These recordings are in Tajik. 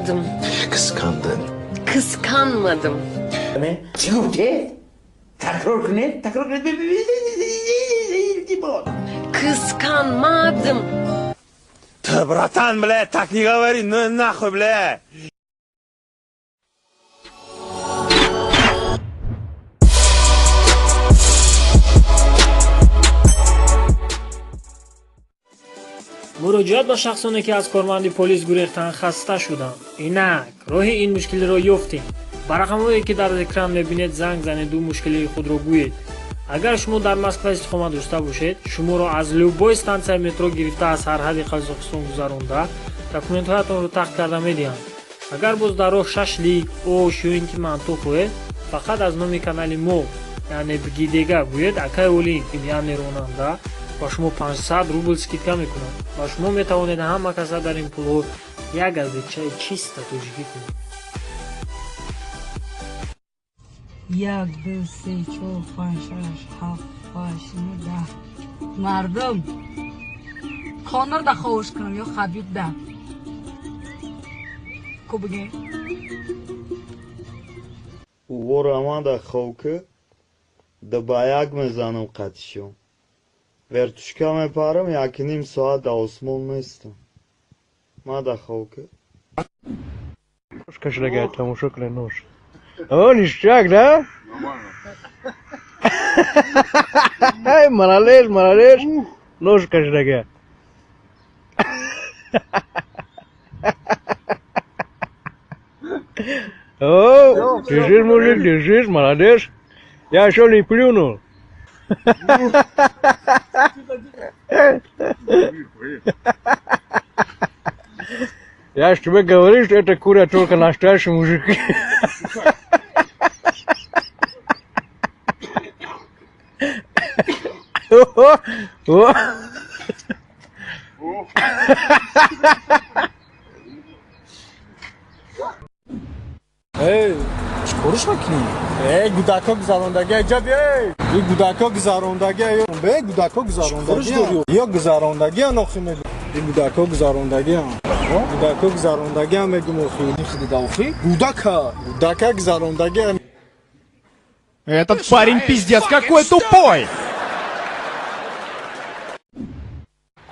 Kıskanmadım. Kıskandın. Kıskanmadım. Чӣ гуфте? Такрор кунед, такрор кунед. Kıskanmadım. Ты, братан, бля, так не говори, ну нахуй, бля. Муроҷиат ба шахсоне, ки аз корманди полис гурехтан хаста шуданд. Инак роҳи ин мушкилиро ёфтем. Ба рақамҳое, ки дар экран мебинед, занг занеду мушкилии худро гӯед. Агар шумо дар Москва истиқомат дошта бошед, шуморо аз любой стансияи метро гирифта, аз сарҳади Қазоқистон гузаронда, документҳоятонро тахт карда медиҳанд. Агар боз дар роҳ шашлик, ош ё ин ки манту хоҳед, фақат аз номи канали мо, яъне Бгидега, гӯед, акай Олим, яъне ронанда, ба шумо 500 рубл скидка мекунад ва шумо метавонед ҳама каса дар ин пулҳо як газетчаи чиста тоҷикӣ кунед. Як, ду, се, чор, панҷ, шаш, ҳафт, ҳашт, нӯ, 10. Мардум, Конорда ховуш кунам ё Хабибда? Ку бигем? Увора манда ховки, да ба як мезанам қатишон. Вертушка мепарам, яки ним соат да осмон местам. Мада ховки. Тамошо кунед нож. О, ништяк, да? Нормально. Молодец, молодец. Нож кашдага. О, держись, мужик, держись, молодец. Я еще не плюнул. Я ж тебе говорю, что это курят только настоящие мужики. О, о. Эй, чӣ кориш мекунӣ? Эй, гудако гузарондаги, ҷа биёй. Ин гудако гузарондаги, бе гудако гузарондаги. Ё гузарондаги анохи мегу. Ин гудако гузарондаги. Гудако гузарондаги мегум охи. Охи? Гудака, гудака гузарондаги. Этот парень пиздец какой тупой!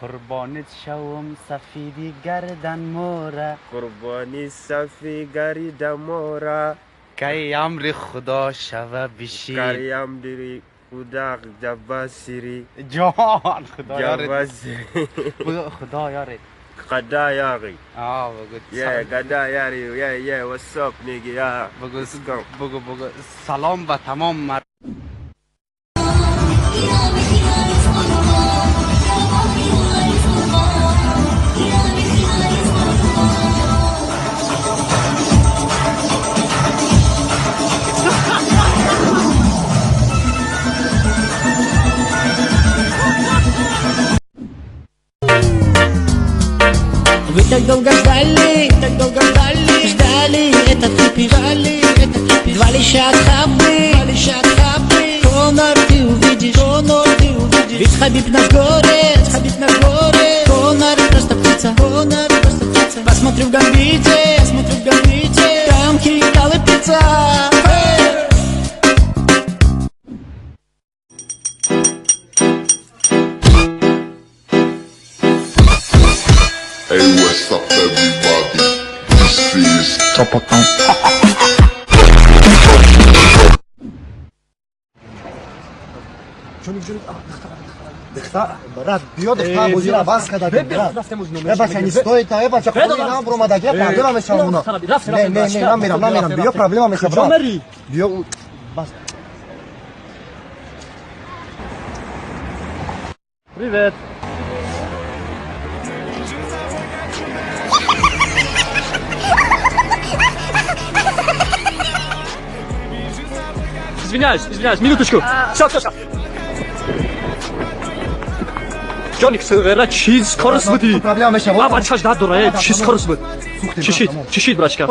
Қурбонит шавам, сафиди гардан мора. Қурбони сафи гарида мора. Кай амри худо шава биши. Кай амри худо ҷаба сири. Ҷон худо ёрит. Ҷаба сири. Худо ёрит. Қада яри. А, бугу. Yeah, гада яри. Yeah, yeah, what's up, nigga? Yeah. Бугу, бугу, бугу. Салом ба тамом мар. Вы так долго ждали, так долго ждали, ждали этот кипиш, ждали этот кипиш. Два леща от хабы, два леща от хабы. Конор, ты увидишь, Конор, ты увидишь. Ведь Хабиб на сгоре, Хабиб на сгоре. Конор просто птица, Конор просто птица. Посмотрю в гамбите, посмотрю в гамбите. Там хинкалы пицца. Hey, what's up, everybody? This is Tropicon. Брат, биё духтар бозиро бас карда, брат. Э, бача, не стоит, э, бача, худи нам бромадаги, проблема мешава уна. Не, не, не, намерам, намерам, биё проблема мешава, брат. Биё, бас. Привет. Извиняюсь, извиняюсь, минуточку. Все, все, все. Ҷоник, чиз корс буди? Проблема мешава. Бачаш дад дора, чиз корс буд. Чишид, чишид, брачка.